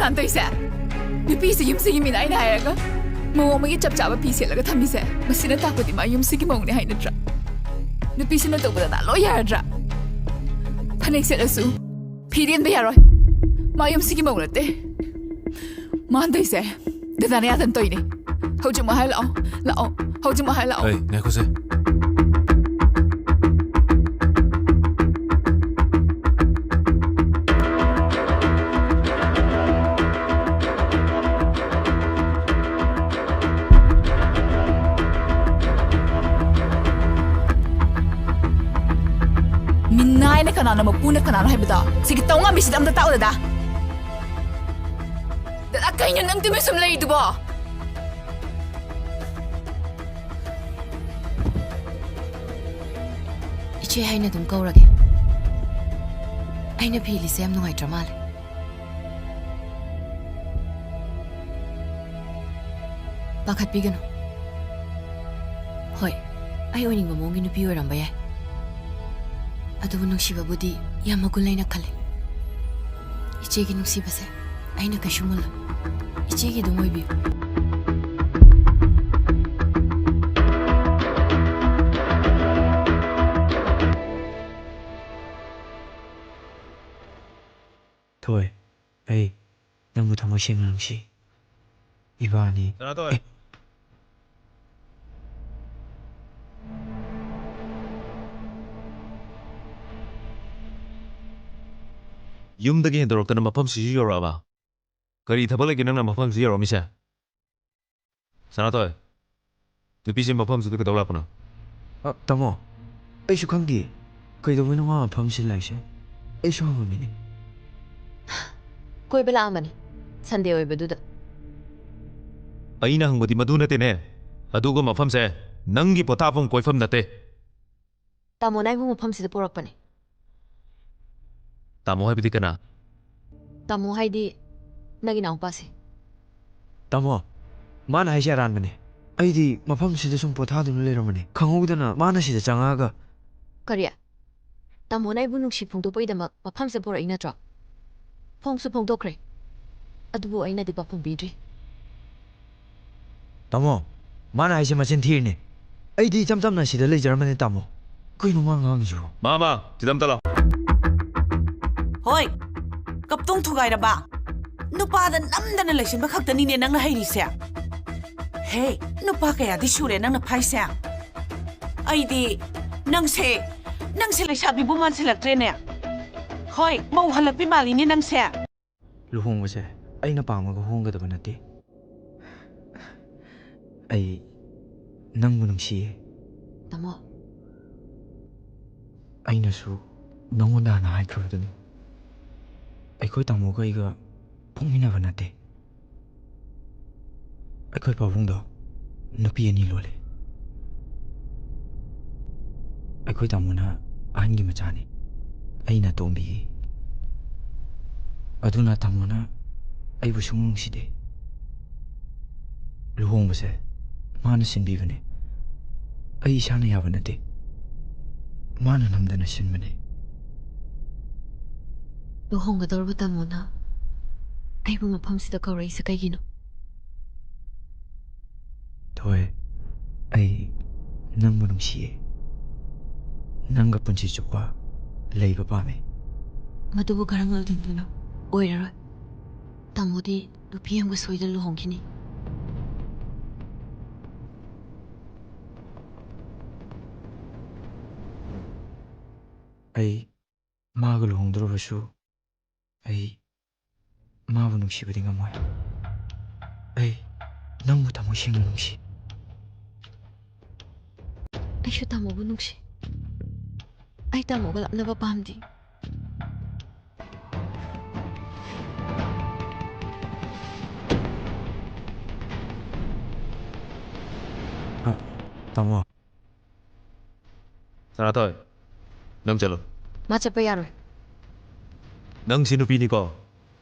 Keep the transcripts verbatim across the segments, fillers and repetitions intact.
ꯇꯥꯟꯇꯣꯏꯁꯦ? ꯅꯨꯄꯤꯁꯦ ꯌꯨꯝꯁꯤꯒꯤ ꯃꯤꯅ ꯑꯩꯅ ꯍꯥꯏꯔꯒ ꯃꯑꯣꯡ ꯑꯃꯒꯤ ꯆꯞ ꯆꯥꯕ ꯐꯤ ꯁꯦꯠꯂꯒ ꯊꯝꯃꯤꯁꯦ, ꯃꯁꯤꯅ ꯇꯥꯛꯄꯗꯤ ꯃꯥ ꯌꯨꯝꯁꯤꯒꯤ ꯃꯧꯅꯦ ꯍꯥꯏ ꯅꯠꯇ꯭ꯔꯥ? ꯅꯨꯄꯤꯁꯤꯅ ꯇꯧꯕꯗ ꯅꯥ ꯂꯣꯏ ꯌꯥꯔꯗ꯭ꯔꯥ? ꯐꯅꯦꯛ ꯁꯦꯠꯂꯁꯨ ꯐꯤꯔꯦꯟꯕ ꯌꯥꯔꯣꯏ꯫ ꯃꯥ ꯌꯨꯝꯁꯤꯒꯤ ꯃꯧ ꯅꯠꯇꯦ꯫ ꯃꯥꯟꯗꯣꯏꯁꯦ ꯗꯗꯥꯅ ꯌꯥꯗꯅ ꯇꯧꯏꯅꯦ꯫ ꯍꯧꯖꯤꯛꯃꯛ ꯍꯥꯏ ꯂꯥꯛꯑꯣ, ꯂꯥꯛꯑꯣ, ꯍꯧꯖꯤꯛꯃꯛ ꯍꯥꯏ ꯂꯥꯛꯑꯣ꯫ ꯑꯩ, ꯉꯥꯏꯈꯣꯁꯦ꯫ ꯃꯤꯅꯥꯏꯅ ꯀꯅꯥꯅꯣ, ꯃꯄꯨꯅ ꯀꯅꯥꯅꯣ ꯍꯥꯏꯕꯗꯣ ꯁꯤꯒꯤ ꯇꯧ ꯉꯝꯃꯤꯁꯤꯗ ꯑꯝꯇ ꯇꯥꯛꯑꯣ ꯗꯗꯥ꯫ ꯗꯗꯥ, ꯀꯩꯅꯣ ꯅꯪ ꯇꯨꯃꯤꯟ ꯁꯨꯝ ꯂꯩꯔꯤꯗꯨꯕꯣ? ꯏꯆꯦ ꯍꯥꯏꯅ ꯑꯗꯨꯝ ꯀꯧꯔꯒꯦ꯫ ꯑꯩꯅ ꯐꯤꯂꯤꯁꯦ ꯌꯥꯝ ꯅꯨꯡꯉꯥꯏꯇ꯭ꯔ ꯃꯥꯜꯂꯦ꯫ ꯄꯥꯈꯠꯄꯤꯒꯅꯨ꯫ ꯍꯣꯏ, ꯑꯩ ꯑꯣꯏꯅꯤꯡꯕ ꯃꯑꯣꯡꯒꯤ ꯅꯨꯄꯤ ꯑꯣꯏꯔꯝꯕ ꯌꯥꯏ, ꯑꯗꯨꯕꯨ ꯅꯨꯡꯁꯤꯕꯕꯨꯗꯤ ꯌꯥꯝ ꯃꯒꯨꯟ ꯂꯩꯅ ꯈꯜꯂꯤ꯫ ꯏꯆꯦꯒꯤ ꯅꯨꯡꯁꯤꯕꯁꯦ ꯑꯩꯅ ꯀꯩꯁꯨ ꯃꯨꯜꯂꯣꯏ꯫ ꯏꯆꯦꯒꯤ ꯑꯗꯨꯝ ꯑꯣꯏꯕꯤꯌꯨ꯫ ꯊꯣꯏ, ꯑꯩ ꯅꯪꯕꯨ ꯊꯃꯣꯏ ꯁꯦꯡꯅ ꯅꯨꯡꯁꯤ꯫ ꯏꯕꯥꯅꯤ ꯁꯅꯥꯇꯣꯏ꯫ ꯑꯦ꯫ ꯌꯨꯝꯗꯒꯤ ꯍꯦꯟꯗꯣꯔꯛꯇꯅ ꯃꯐꯝꯁꯤꯁꯨ ꯌꯧꯔꯛꯑꯕ? ꯀꯔꯤ ꯊꯕꯛ ꯂꯩꯒꯦ ꯅꯪꯅ ꯃꯐꯝꯁꯤ ꯌꯧꯔꯛꯑꯝꯃꯤꯁꯦ? ꯁꯅꯥꯇꯣꯏ, ꯅꯨꯄꯤꯁꯦ ꯃꯐꯝꯁꯤꯗ ꯀꯩꯗꯧ ꯂꯥꯛꯄꯅꯣ? ꯑ, ꯇꯥꯃꯣ, ꯑꯩꯁꯨ ꯈꯪꯗꯦ꯫ ꯀꯩꯗꯧꯕꯩꯅꯣ ꯃꯥ ꯃꯐꯝꯁꯤꯗ ꯂꯥꯛꯏꯁꯦ? ꯑꯩꯁꯨ ꯍꯪꯉꯝꯃꯤꯅꯦ꯫ ꯀꯣꯏꯕ ꯂꯥꯛꯑꯝꯕꯅꯤ, ꯁꯟꯗꯦ ꯑꯣꯏꯕꯗꯨꯗ꯫ ꯑꯩꯅ ꯍꯪꯕꯗꯤ ꯃꯗꯨ ꯅꯠꯇꯦꯅꯦ꯫ ꯑꯗꯨꯒ ꯃꯐꯝꯁꯦ ꯅꯪꯒꯤ ꯄꯣꯊꯥꯐꯝ ꯀꯣꯏꯐꯝ ꯅꯠꯇꯦ꯫ ꯇꯥꯃꯣꯅ ꯑꯩꯕꯨ ꯃꯐꯝꯁꯤꯗ ꯄꯨꯔꯛꯄꯅꯦ꯫ ꯇꯥꯃꯣ ꯍꯥꯏꯕꯗꯤ ꯀꯅꯥ? ꯇꯥꯃꯣ ꯍꯥꯏꯗꯤ ꯅꯪꯒꯤ ꯏꯅꯥꯎꯄꯥꯁꯦ꯫ ꯇꯥꯃꯣ, ꯃꯥꯅ ꯍꯥꯏꯁꯦ ꯑꯔꯥꯟꯕꯅꯦ꯫ ꯑꯩꯗꯤ ꯃꯐꯝꯁꯤꯗ ꯁꯨꯝ ꯄꯣꯊꯥꯗꯨꯅ ꯂꯩꯔꯝꯕꯅꯦ꯫ ꯈꯪꯍꯧꯗꯅ ꯃꯥꯅ ꯁꯤꯗ ꯆꯪꯉꯛꯑꯒ꯫ ꯀꯔꯤ? ꯇꯥꯃꯣꯅ ꯑꯩꯕꯨ ꯅꯨꯡꯁꯤ ꯐꯣꯡꯗꯣꯛꯄꯒꯤꯗꯃꯛ ꯃꯐꯝꯁꯤꯗ ꯄꯨꯔꯛꯏ ꯅꯠꯇ꯭ꯔꯣ? ꯐꯣꯡꯁꯨ ꯐꯣꯡꯗꯣꯛꯈ꯭ꯔꯦ꯫ ꯑꯗꯨꯕꯨ ꯑꯩꯅꯗꯤ ꯄꯥꯎꯈꯨꯝ ꯄꯤꯗ꯭ꯔꯤ꯫ ꯇꯥꯃꯣ, ꯃꯥꯅ ꯍꯥꯏꯁꯦ ꯃꯆꯤꯟ ꯊꯤꯔꯤꯅꯦ꯫ ꯑꯩꯗꯤ ꯏꯆꯝ ꯆꯝꯅ ꯁꯤꯗ ꯂꯩꯖꯔꯝꯕꯅꯦ, ꯇꯥꯃꯣ꯫ ꯀꯩꯅꯣ ꯃꯥ ꯉꯥꯡꯉꯤꯁꯤꯕꯣ? ꯃꯥ, ꯃꯥ, ꯁꯤꯗ ꯑꯝꯇ ꯂꯥꯎ꯫ ꯍꯣꯏ, ꯀꯞꯇꯣꯡ ꯊꯨꯒꯥꯏꯔꯕ? ꯅꯨꯄꯥꯗ ꯅꯝꯗꯅ ꯂꯩꯁꯤꯟꯕ ꯈꯛꯇꯅꯤꯅꯦ ꯅꯪꯅ ꯍꯩꯔꯤꯁꯦ꯫ ꯍꯦ, ꯅꯨꯄꯥ ꯀꯌꯥꯗꯤ ꯁꯨꯔꯦ ꯅꯪꯅ ꯐꯥꯏꯁꯦ? ꯑꯩꯗꯤ ꯅꯪꯁꯦ, ꯅꯪꯁꯦ ꯂꯩꯁꯥꯕꯤꯕꯨ ꯃꯥꯟꯁꯤꯜꯂꯛꯇ꯭ꯔꯦꯅꯦ꯫ ꯍꯣꯏ, ꯃꯧ ꯍꯜꯂꯛꯄꯤ ꯃꯥꯜꯂꯤꯅꯦ ꯅꯪꯁꯦ꯫ ꯂꯨꯍꯣꯡꯕꯁꯦ ꯑꯩꯅ ꯄꯥꯝꯃꯒ ꯍꯣꯡꯒꯗꯕ ꯅꯠꯇꯦ꯫ ꯑꯩ ꯅꯪꯕꯨ ꯅꯨꯡꯁꯤꯌꯦ꯫ ꯇꯥꯃꯣ꯫ ꯑꯩꯅꯁꯨ ꯅꯉꯣꯟꯗ ꯍꯥꯟꯅ ꯍꯥꯏꯈ꯭ꯔꯕꯗꯨꯅꯤ꯫ ꯑꯩꯈꯣꯏ ꯇꯥꯃꯣꯒ ꯑꯩꯒ ꯄꯣꯛꯃꯤꯟꯅꯕ ꯅꯠꯇꯦ꯫ ꯑꯩꯈꯣꯏ ꯄꯥꯕꯨꯡꯗꯣ ꯅꯨꯄꯤ ꯑꯅꯤ ꯂꯣꯜꯂꯦ꯫ ꯑꯩꯈꯣꯏ ꯇꯥꯃꯣꯅ ꯑꯍꯟꯒꯤ ꯃꯆꯥꯅꯤ, ꯑꯩꯅ ꯑꯇꯣꯝꯕꯤ꯫ ꯑꯗꯨꯅ ꯇꯥꯃꯣꯅ ꯑꯩꯕꯨ ꯁꯨꯡꯅꯨꯡ ꯅꯨꯡꯁꯤꯗꯦ꯫ ꯂꯨꯍꯣꯡꯕꯁꯦ ꯃꯥꯅ ꯁꯤꯟꯕꯤꯕꯅꯦ, ꯑꯩ ꯏꯁꯥꯅ ꯌꯥꯕ ꯅꯠꯇꯦ꯫ ꯃꯥꯅ ꯅꯝꯗꯅ ꯁꯤꯟꯕꯅꯦ꯫ ꯂꯨꯍꯣꯡꯒꯗꯧꯔꯕ ꯇꯥꯃꯣꯅ ꯑꯩꯕꯨ ꯃꯐꯝꯁꯤꯗ ꯀꯧꯔꯛꯏꯁꯦ ꯀꯩꯒꯤꯅꯣ? ꯊꯣꯏ, ꯑꯩ ꯅꯪꯕꯨ ꯅꯨꯡꯁꯤꯌꯦ꯫ ꯅꯪꯒ ꯄꯨꯟꯁꯤ ꯆꯨꯞꯄ ꯂꯩꯕ ꯄꯥꯝꯃꯦ꯫ ꯃꯗꯨꯕꯨ ꯀꯔꯝꯅ ꯑꯣꯏꯗꯣꯏꯅꯣ? ꯑꯣꯏꯔꯔꯣꯏ꯫ ꯇꯥꯃꯣꯗꯤ ꯅꯨꯄꯤ ꯑꯃꯒ ꯁꯣꯏꯗꯅ ꯂꯨꯍꯣꯡꯈꯤꯅꯤ꯫ ꯑꯩ ꯃꯥꯒ ꯂꯨꯍꯣꯡꯗꯧꯔꯕꯁꯨ ꯑꯩ ꯃꯥꯕꯨ ꯅꯨꯡꯁꯤꯕꯗꯤ ꯉꯝꯃꯣꯏ꯫ ꯑꯩ ꯅꯪꯕꯨ ꯊꯃꯣꯏ ꯁꯦꯡꯅ ꯅꯨꯡꯁꯤ꯫ ꯑꯩꯁꯨ ꯇꯥꯃꯣꯕꯨ ꯅꯨꯡꯁꯤ꯫ ꯑꯩ ꯇꯥꯃꯣꯒ ꯂꯥꯞꯅꯕ ꯄꯥꯝꯗꯦ꯫ ꯍ, ꯇꯥꯃꯣ꯫ ꯁꯅꯥꯊꯣꯏ, ꯅꯪ ꯆꯠꯂꯣ꯫ ꯃꯥ ꯆꯠꯄ ꯌꯥꯔꯣꯏ꯫ ꯅꯪ ꯁꯤ ꯅꯨꯄꯤꯅꯤꯀꯣ꯫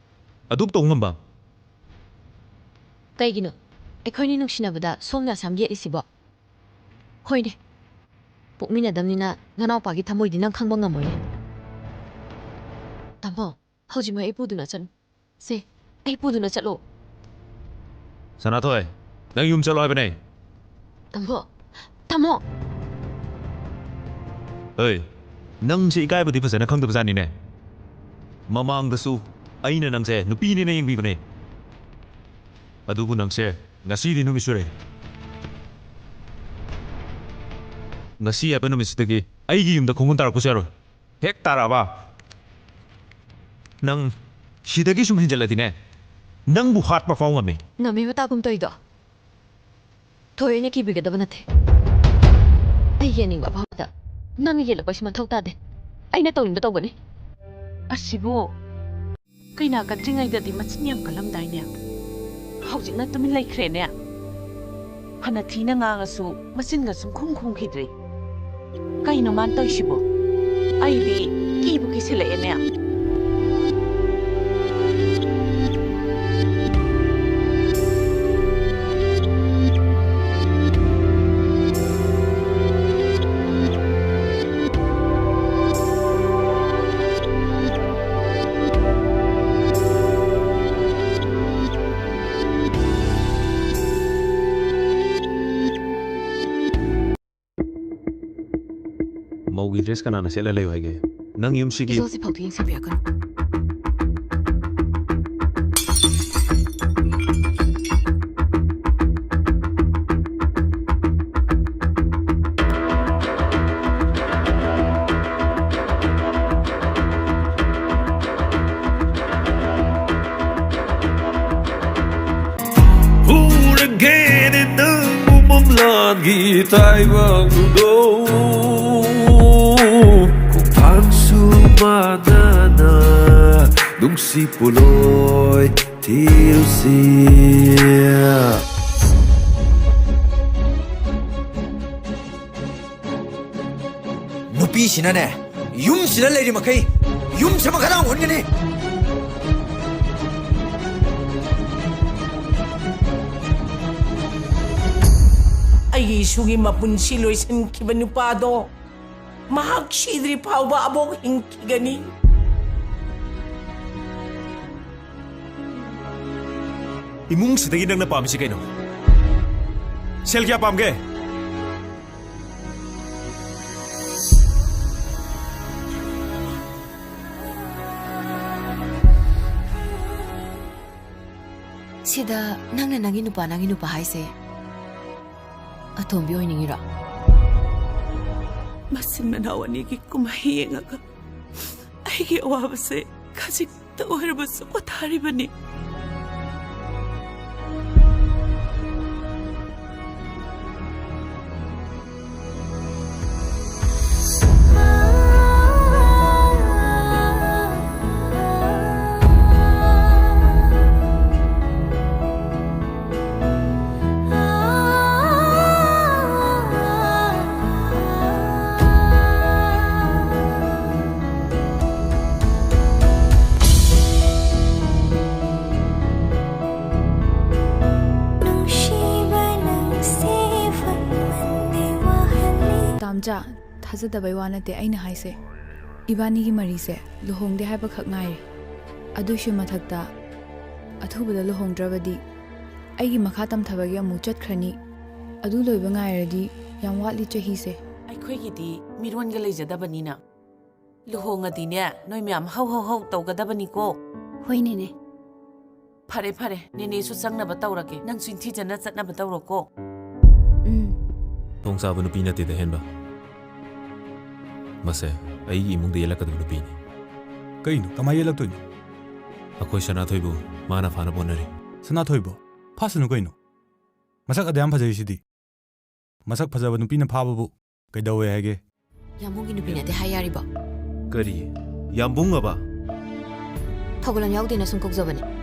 ꯑꯗꯨꯛ ꯇꯧ ꯉꯝꯕ? ꯀꯩꯒꯤꯅꯣ? ꯑꯩꯈꯣꯏꯅꯤ ꯅꯨꯡꯁꯤꯅꯕꯗ ꯁꯣꯝꯅ ꯑꯁꯥꯝ ꯌꯦꯠꯂꯤꯁꯤꯕꯣ? ꯍꯣꯏꯅꯦ, ꯄꯣꯛꯃꯤꯟꯅꯗꯕꯅꯤꯅ ꯅꯅꯥꯎꯄꯥꯒꯤ ꯊꯃꯣꯏꯗꯤ ꯅꯪ ꯈꯪꯕ ꯉꯝꯃꯣꯏꯅꯦ꯫ ꯇꯥꯃꯣ, ꯍꯧꯖꯤꯛꯃꯛ ꯑꯩ ꯄꯨꯗꯨꯅ ꯆꯠꯂꯨ꯫ ꯁꯦ, ꯑꯩ ꯄꯨꯗꯨꯅ ꯆꯠꯂꯣ꯫ ꯁꯅꯥꯊꯣꯏ, ꯅꯪ ꯌꯨꯝ ꯆꯠꯂꯣ ꯍꯥꯏꯕꯅꯦ꯫ ꯇꯥꯃꯣ, ꯇꯥꯃꯣ꯫ ꯑꯩ, ꯅꯪꯁꯦ ꯏꯀꯥꯏꯕꯗꯤ ꯐꯖꯅ ꯈꯪꯗꯕꯖꯥꯠꯅꯤꯅꯦ꯫ ꯃꯃꯥꯡꯗꯁꯨ ꯑꯩꯅ ꯅꯪꯁꯦ ꯅꯨꯄꯤꯅꯦꯅ ꯌꯦꯡꯕꯤꯕꯅꯦ꯫ ꯑꯗꯨꯕꯨ ꯅꯪꯁꯦ ꯉꯁꯤꯗꯤ ꯅꯨꯃꯤꯠ ꯁꯨꯔꯦ꯫ ꯉꯁꯤ ꯍꯥꯏꯕ ꯅꯨꯃꯤꯠꯁꯤꯗꯒꯤ ꯑꯩꯒꯤ ꯌꯨꯝꯗ ꯈꯣꯡꯒꯨꯟ ꯇꯥꯔꯛꯄꯁꯨ ꯌꯥꯔꯣꯏ꯫ ꯍꯦꯛ ꯇꯥꯔꯛꯑꯕ, ꯅꯪ ꯁꯤꯗꯒꯤ ꯁꯨꯝ ꯍꯦꯟꯖꯜꯂꯗꯤꯅꯦ, ꯅꯪꯕꯨ ꯍꯥꯠꯄ ꯐꯥꯎ ꯉꯝꯃꯤ꯫ ꯉꯝꯃꯤꯕ ꯇꯥꯒꯨꯝ ꯇꯧꯔꯤꯗꯣ ꯊꯣꯏꯅ ꯀꯤꯕꯤꯒꯗꯕ ꯅꯠꯇꯦ꯫ ꯑꯩ ꯌꯦꯡꯅꯤꯡꯕ ꯑꯐꯥꯎꯕꯗ ꯅꯪ ꯌꯦꯜꯂꯛꯄꯁꯤ ꯃꯊꯧ ꯇꯥꯗꯦ꯫ ꯑꯩꯅ ꯇꯧꯅꯤꯡꯕ ꯇꯧꯒꯅꯤ꯫ ꯑꯁꯤꯕꯨ ꯀꯩꯅꯥ ꯀꯠꯇ꯭ꯔꯤꯉꯩꯗꯗꯤ ꯃꯆꯤꯟ ꯌꯥꯝ ꯀꯜꯂꯝꯗꯥꯏꯅꯦ? ꯍꯧꯖꯤꯛꯅ ꯇꯨꯃꯤꯟ ꯂꯩꯈ꯭ꯔꯦꯅꯦ? ꯐꯅ ꯊꯤꯅ ꯉꯥꯡꯉꯁꯨ ꯃꯆꯤꯟꯒ ꯁꯨꯝ ꯈꯨꯝ ꯈꯨꯝꯈꯤꯗ꯭ꯔꯦ꯫ ꯀꯩꯅꯣ ꯃꯥꯅ ꯇꯧꯔꯤꯁꯤꯕꯣ? ꯑꯩꯗꯤ ꯀꯤꯕꯨ ꯀꯤꯁꯤꯜꯂꯛꯑꯦꯅꯦ꯫ ꯃꯧꯒꯤ ꯗ꯭ꯔꯦꯁ ꯀꯅꯥꯅ ꯁꯦꯠꯂ ꯂꯩꯌꯨ ꯍꯥꯏꯒꯦ? ꯅꯪ ꯌꯨꯝꯁꯤꯒꯤ ꯏꯆꯧꯁꯤ ꯐꯥꯎꯗꯤ ꯌꯦꯡꯁꯤꯟꯕꯤꯔꯛꯀꯅꯨ꯫ ꯎꯔꯒꯦꯅꯦ ꯅꯪꯕꯨ ꯃꯪꯂꯥꯟꯒꯤ ꯇꯥꯏꯕꯪꯗꯨꯗꯣ꯫ ꯈꯣꯡꯊꯥꯡꯁꯨ ꯃꯥꯟꯅꯅ ꯅꯨꯡꯁꯤ ꯄꯣꯂꯣꯏ ꯊꯤꯔꯨꯁꯤ꯫ ꯅꯨꯄꯤꯁꯤꯅꯅꯦ, ꯌꯨꯝꯁꯤꯗ ꯂꯩꯔꯤ ꯃꯈꯩ ꯌꯨꯝꯁꯦ ꯃꯈꯥ ꯇꯥꯅ ꯑꯣꯟꯒꯅꯤ꯫ ꯑꯩꯒꯤ ꯏꯁꯨꯒꯤ ꯃꯄꯨꯟꯁꯤ ꯂꯣꯏꯁꯤꯟꯈꯤꯕ ꯅꯨꯄꯥꯗꯣ ꯃꯍꯥꯛ ꯁꯤꯗ꯭ꯔꯤ ꯐꯥꯎꯕ ꯑꯕꯣꯛ ꯍꯤꯡꯈꯤꯒꯅꯤ꯫ ꯏꯃꯨꯡꯁꯤꯗꯒꯤ ꯅꯪꯅ ꯄꯥꯝꯃꯤꯁꯤ ꯀꯩꯅꯣ? ꯁꯦꯜ ꯀꯌꯥ ꯄꯥꯝꯒꯦ? ꯁꯤꯗ ꯅꯪꯅ ꯅꯪꯒꯤ ꯅꯨꯄꯥ, ꯅꯪꯒꯤ ꯅꯨꯄꯥ ꯍꯥꯏꯁꯦ ꯑꯇꯣꯝꯕꯤ ꯑꯣꯏꯅꯤꯡꯉꯤꯔꯣ? ꯃꯆꯤꯟ ꯃꯅꯥꯎ ꯑꯅꯤꯒꯤ ꯀꯨꯝꯍꯩ ꯌꯦꯡꯉꯒ ꯑꯩꯒꯤ ꯑꯋꯥꯕꯁꯦ ꯈꯖꯤꯛꯇ ꯑꯣꯏꯔꯕꯁꯨ ꯄꯣꯊꯥꯔꯤꯕꯅꯤ꯫ ꯅꯨꯡꯁꯤꯕ ꯅꯪꯁꯦ ꯐꯠꯃꯟꯗꯦ ꯋꯥꯍꯜꯂꯤ꯫ ꯇꯥꯝꯆꯥ, ꯊꯥꯖꯗꯕꯩ ꯋꯥ ꯅꯠꯇꯦ ꯑꯩꯅ ꯍꯥꯏꯁꯦ꯫ ꯏꯕꯥꯅꯤꯒꯤ ꯃꯔꯤꯁꯦ ꯂꯨꯍꯣꯡꯗꯦ ꯍꯥꯏꯕꯈꯛ ꯉꯥꯏꯔꯦ꯫ ꯑꯗꯨꯏꯁꯨ ꯃꯊꯛꯇ ꯑꯊꯨꯕꯗ ꯂꯨꯍꯣꯡꯗ꯭ꯔꯕꯗꯤ ꯑꯩꯒꯤ ꯃꯈꯥ ꯇꯝꯊꯕꯒꯤ ꯑꯃꯨꯛ ꯆꯠꯈ꯭ꯔꯅꯤ꯫ ꯑꯗꯨ ꯂꯣꯏꯕ ꯉꯥꯏꯔꯗꯤ ꯌꯥꯝ ꯋꯥꯠꯂꯤ ꯆꯍꯤꯁꯦ꯫ ꯑꯩꯈꯣꯏꯒꯤꯗꯤ ꯃꯤꯔꯣꯟꯒ ꯂꯩꯖꯗꯕꯅꯤꯅ꯫ ꯂꯨꯍꯣꯡꯉꯗꯤꯅꯦ, ꯅꯣꯏ ꯃꯌꯥꯝ ꯍꯧ ꯍꯧ ꯍꯧ ꯇꯧꯒꯗꯕꯅꯤꯀꯣ꯫ ꯍꯣꯏ, ꯅꯦꯅꯦ꯫ ꯐꯔꯦ, ꯐꯔꯦ꯫ ꯅꯦꯅꯦꯁꯨ ꯆꯪꯅꯕ ꯇꯧꯔꯒꯦ꯫ ꯅꯪꯁꯨ ꯏꯪꯊꯤꯖꯅ ꯆꯠꯅꯕ ꯇꯧꯔꯣꯀꯣ꯫ ꯎꯝ꯫ ꯊꯣꯡ ꯆꯥꯕ ꯅꯨꯄꯤ ꯅꯠꯇꯦꯗ, ꯍꯦꯟꯕ꯫ ꯃꯁꯦ ꯑꯩꯒꯤ ꯏꯃꯨꯡꯗ ꯌꯦꯜꯂꯛꯀꯗꯕ ꯅꯨꯄꯤꯅꯤ꯫ ꯀꯩꯅꯣ? ꯀꯃꯥꯏ ꯌꯦꯜꯂꯛꯇꯣꯏꯅꯣ? ꯑꯩꯈꯣꯏ ꯁꯅꯥꯊꯣꯏꯕꯨ ꯃꯥꯅ ꯐꯥꯅꯕ ꯍꯣꯠꯅꯔꯤ꯫ ꯁꯅꯥꯊꯣꯏꯕꯨ? ꯐꯥꯁꯅꯨ ꯀꯩꯅꯣ? ꯃꯁꯛ ꯑꯗꯨ ꯌꯥꯝ ꯐꯖꯩꯁꯤꯗꯤ꯫ ꯃꯁꯛ ꯐꯖꯕ ꯅꯨꯄꯤꯅ ꯐꯥꯕꯕꯨ ꯀꯩꯗꯧꯋꯦ ꯍꯥꯏꯒꯦ? ꯌꯥꯝꯕꯨꯡꯒꯤ ꯅꯨꯄꯤꯅꯗꯤ ꯍꯥꯏ ꯌꯥꯔꯤꯕꯣ? ꯀꯔꯤ? ꯌꯥꯝꯕꯨꯡ ꯑꯕ? ꯊꯧꯒꯜꯂꯝ ꯌꯥꯎꯗꯦꯅ ꯁꯨꯝ ꯀꯧꯖꯕꯅꯦ꯫